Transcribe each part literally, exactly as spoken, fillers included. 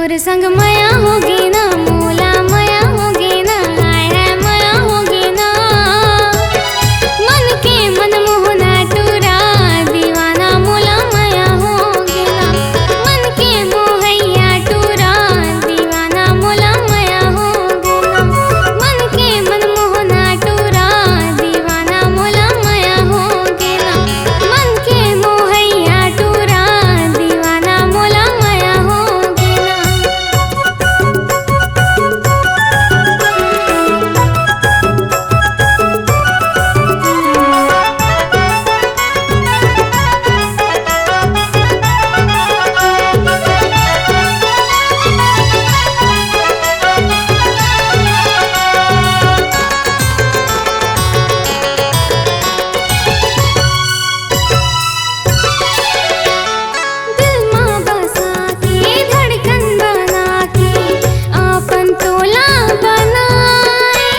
तोर संग मया होगे ना, मोला मया होगे ना, हाय हाय मया होगे ना। मन के मनमोहना टूरा, दीवाना मोला मया होगे ना। मन के मोहैया टूरा, दीवाना मोला मया होगे ना। मन के मनमोहना टूरा, दीवाना मोला मया होगे ना। मन के मोहैया टूरा, दीवाना मोला मया होगे ना। दिल मा बसा के, धड़कन बना के, आपन तोला बनाए।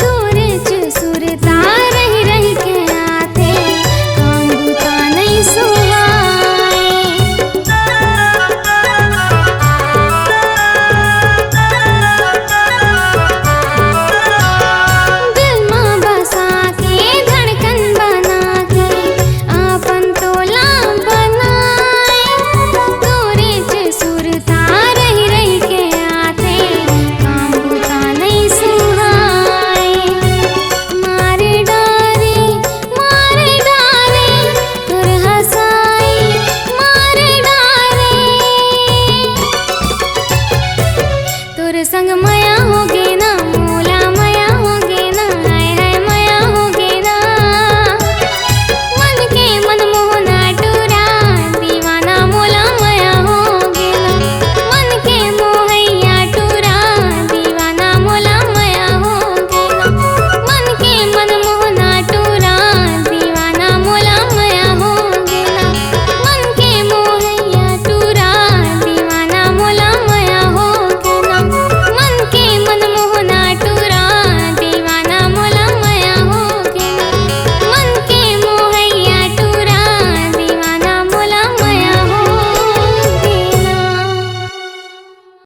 तोरे च सुरता रहि रहि के आथे, काम बुता नइ सुहाए। दिल मा बसा के, धड़कन बना के, आपन तोला बनाए। तोरे च सुरता रहि रहि के आथे, काम बुता नइ सुहाए। मारे डारे, मारे डारे, तोर हंसाई, मारे डारे। तोर संग मया